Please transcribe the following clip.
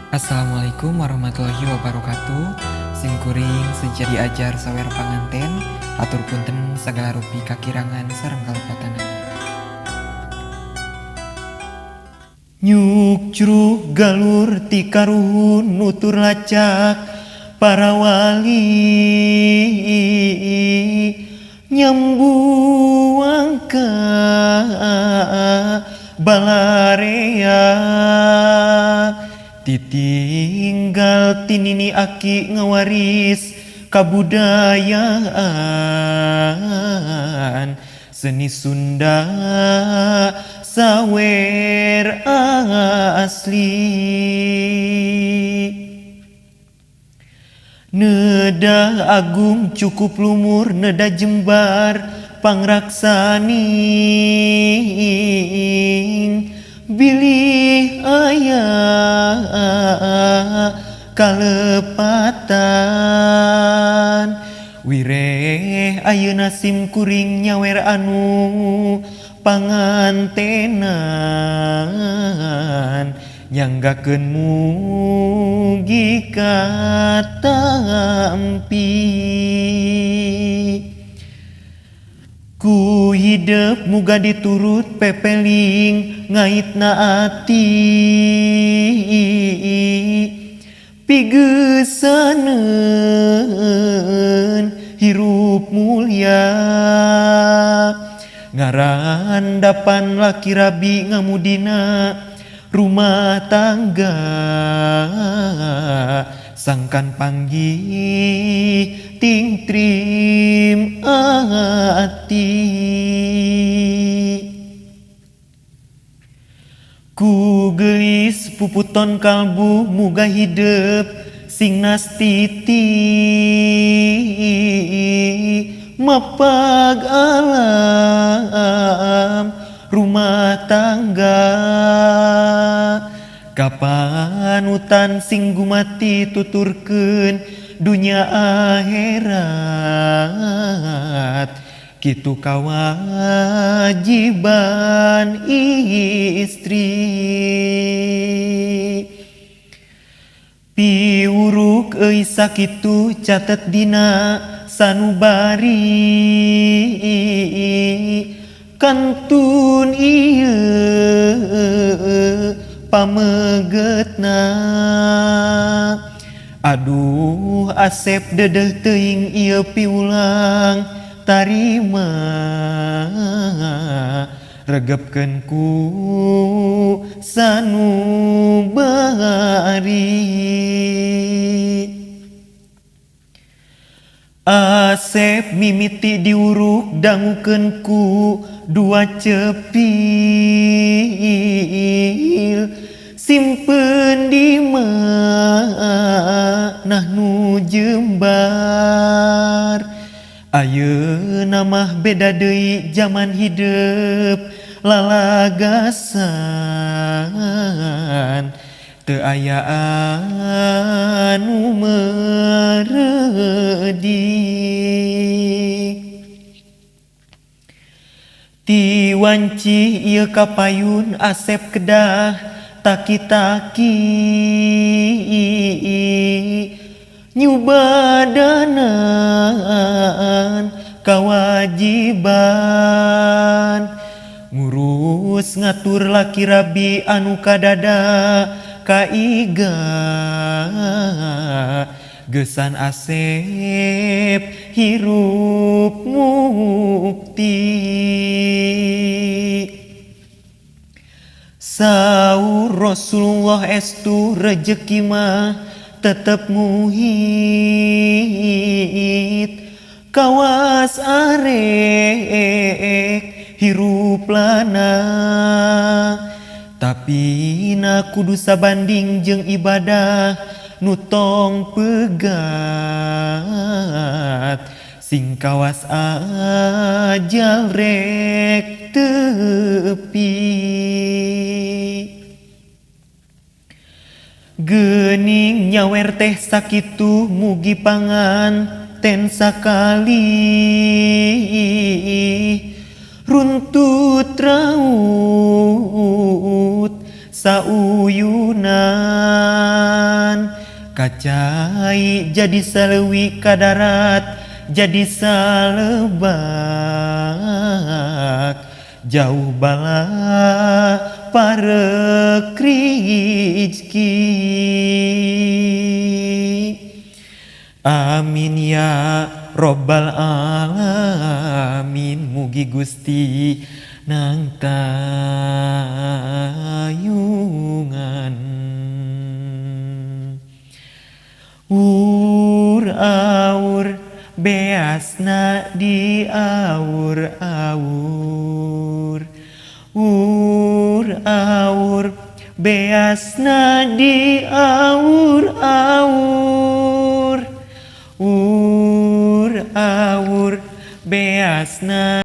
Assalamualaikum warahmatullahi wabarakatuh. Simkuring seja diajar sawer panganten, hatur punten sagala rupi kakirangan sareng kalepatanana. Nyukcruk galur ti karuhun nutur lacak para wali, nyambuang ka balarea. Titinggal tinini aki ngawaris kabudayaan seni Sunda sawer asli. Neda agung cukup lumur neda jembar pangraksaning, bilih aya kalepatan. Wireh ayeuna sim kuring nyawer anu pangantenan, nyanggakeun mugi katampi. Ku hidep muga diturut pepeling ngaitna ati, pigesaneun hirup mulia. Ngarandapan laki rabi ngamudina rumah tangga, sangkan panggih tingtrim ati. Ku gelis puputon kalbu muga hidep sing nastiti, mapag alam rumah tangga. Kapanutan sing gumati tuturkeun dunya akhirat, kitu kawajiban istri. Piwuruk euy sakitu catet dina sanubari, kantun ieu pamegetna. Aduh Asep dedeh teuing ieu piulang tarima, regepkeun ku sanubari. Asep mimiti diuruk dangukeun ku dua cepil, simpen di manah nu jembar. Ayeuna mah beda deui jaman hidep lalagasan, teu aya anu meredi. Ti wanci ieu kapayun Asep kedah taki-taki, nyubadanan kawajiban. Ngurus ngatur laki rabi anu kadada kaiga, gesan Asep hirup mukti. Saur Rasulullah estu rejeki mah tetep muhit, kawas arek hirup lana. Tapi na kudu sabanding jeung ibadah nu tong pegat, sing kawas ajal rek tepi. Geuning nyawer teh sakitu mugi pangan ten sakali, runtut raut sauyuna. Kacai jadi saleuwi ka darat jadi salebak jauh bala parek rizki. Amin ya robbal alamin mugi Gusti nang tayungan. Ur aur beasna di aur aur, ur aur beasna di aur aur, ur aur beasna.